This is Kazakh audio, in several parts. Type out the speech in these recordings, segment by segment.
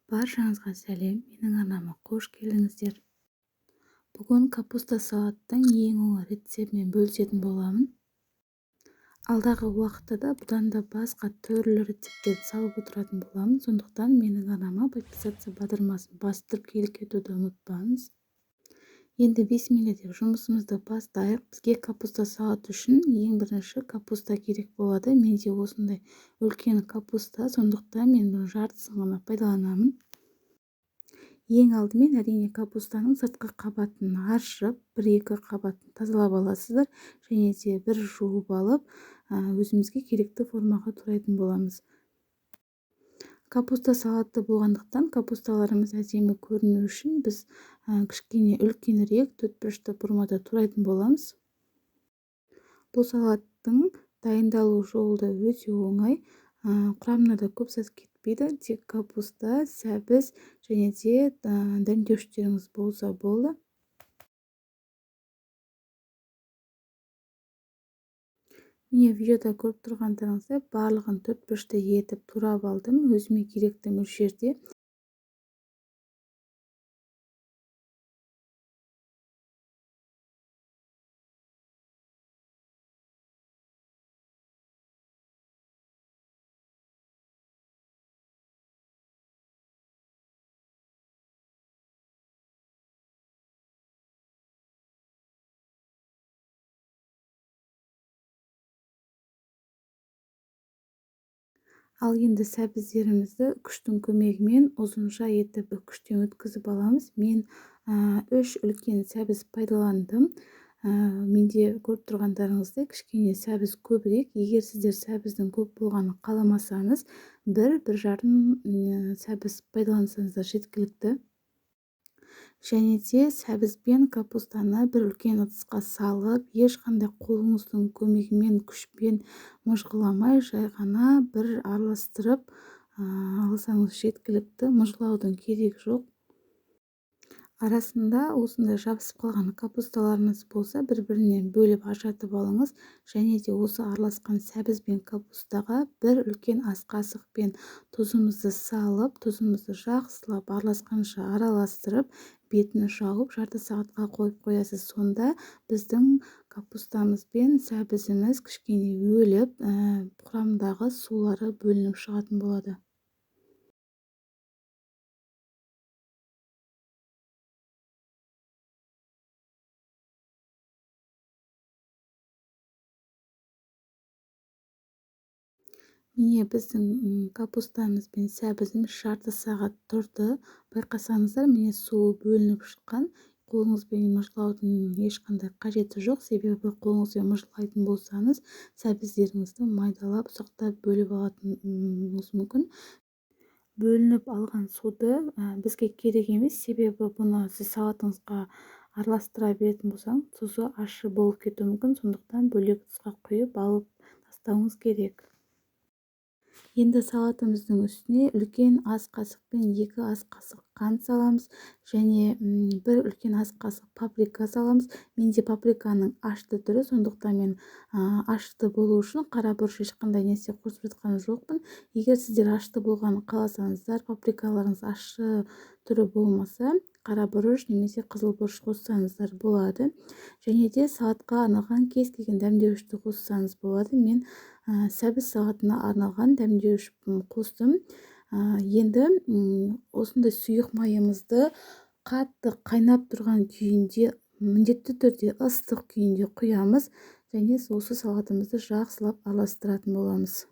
Баршаңызға сәлем, менің арнама қош келдіңіздер. Бүгін капуста салаттың ең оңай рецептімен бөлісетін боламын. Алдағы уақытта да бұдан да басқа түрлі рецепттерді салып отыратын боламын. Сондықтан менің арнама подписаться батырмасын бастырып келіп кетуді ұмытпаңыз. Енді бисмилля деп жұмысымызды бастайық. Бізге капуста салат үшін ең бірінші капуста керек болады. Менде осындай үлкен капуста, сондықтан мен бұның жартысын ғана пайдаланамын. Ең алдымен әрине капустаның сыртқы қабатын аршып, бір-екі қабатын тазалап аласыздар, және де бір жуып алып, өзімізге керекті формаға турайтын боламыз. Капуста салаты болғандықтан капусталарымыз әдемі көріну үшін біз кішкене үлкенірек төртбұрышты формада турайтын боламыз. Бұл салаттың дайындалу жолы да өте оңай, құрамына да көп зат кетпейді, тек капуста, сәбіз және де дәмдеуіштеріңіз болса болды. Міне видеода көріп тұрғандарыңыздай барлығын төртбұрышты етіп турап алдым өзіме керекті мөлшерде. Ал енді сәбіздерімізді күштің көмегімен ұзынша етіп күштен өткізіп аламыз. Мен 3 үлкен сәбіз пайдаландым. Менде көріп тұрғандарыңыздай кішкене сәбіз көбірек. Егер сіздер сәбіздің көп болғанын қаламасаңыз, бір жарым сәбіз пайдалансаңыздар жеткілікті. Және де сәбіз бен капустаны бір үлкен ыдысқа салып, ешқандай қолыңыздың көмегімен күшпен мыжғыламай, жай ғана бір араластырып алсаңыз жеткілікті, мыжғылаудың керегі жоқ. Арасында осындай жабысып қалған капусталарыңыз болса, бір-бірінен бөліп ажыратып алыңыз. Және де осы араласқан сәбіз бен капустаға бір үлкен ас қасықпен тұзымызды салып, тұзымызды жақсылап араласқанша араластырып, бетін жауып жарты сағатқа қойып қоясыз. Сонда біздің капустамыз бен сәбізіміз кішкене өліп, құрамындағы сулары бөлініп шығатын болады. Міне біздің капустамыз бен сәбізіміз жарты сағат тұрды. Байқасаңыздар, міне суы бөлініп шыққан. Қолыңызбен мыжғылаудың ешқандай қажеті жоқ, себебі қолыңызбен мыжғылайтын болсаңыз, сәбіздеріңізді майдалап, ұсақтап бөліп алатыныңыз мүмкін. Бөлініп алған суды бізге керек емес, себебі бұны сіз салатыңызға араластыра беретін болсаңыз, тұзы ащы болып кетуі мүмкін. Сондықтан бөлек ыдысқа құйып алып тастауыңыз керек. Енді салатымыздың үстіне үлкен ас қасықпен 2 ас қасық қант саламыз және бір үлкен ас қасық паприка саламыз. Менде паприканың ашты түрі, сондықтан мен ашты болу үшін қара бұрыш ешқандай нәрсе қосып жатқан жоқпын. Егер сіздер ашты болғанын қаласаңыздар, паприкаларыңыз ащы түрі болмаса, қара бұрыш немесе қызыл бұрыш қоссаңыздар болады. Және де салатқа арналған кез келген дәмдеуішті қоссаңыз болады. Мен сәбіз салатына арналған дәмдеуіш қостым. Енді осындай сұйық майымызды қатты қайнап тұрған күйінде, міндетті түрде ыстық күйінде құямыз және осы салатымызды жақсылап араластыратын боламыз.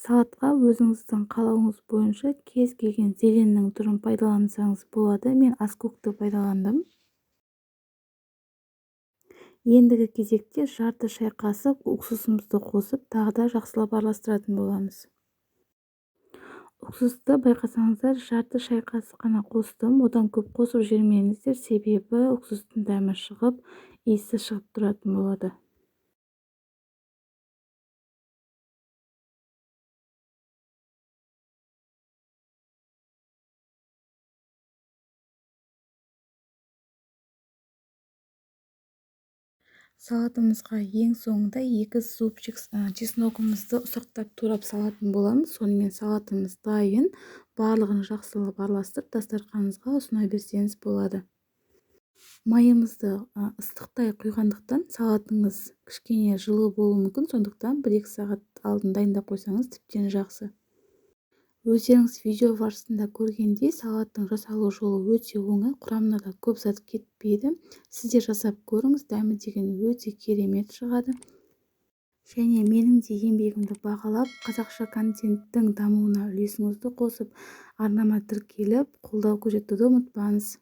Салатқа өзіңіздің қалауыңыз бойынша кез келген зеленнің түрін пайдалансаңыз болады. Мен аскөкті пайдаландым. Ендігі кезекте жарты шай қасық уксусымызды қосып, тағы да жақсылап араластыратын боламыз. Уксусты байқасаңыздар, жарты шай қасық қана қостым. Одан көп қосып жібермеңіздер, себебі уксустың дәмі шығып, иісі шығып тұратын болады. Салатымызға ең соңында 2 зубчик чесногымызды ұсақтап турап салатын боламыз. Сонымен, салатымыз дайын. Барлығын жақсылап араластырып, дастарханыңызға ұсына берсеңіз болады. Майымызды ыстықтай құйғандықтан, салатыңыз кішкене жылы болуы мүмкін, сондықтан 1-2 сағат алдын дайындап қойсаңыз, тіптен жақсы. Өздеріңіз видео барысында көргендей, салаттың жасалу жолы өте оңай, құрамына да көп зат кетпейді. Сіздер жасап көріңіз, дәмі деген өте керемет шығады. Және менің де еңбегімді бағалап, қазақша контенттің дамуына үлесіңізді қосып, арнама тіркеліп, қолдау көрсетуді ұмытпаңыз.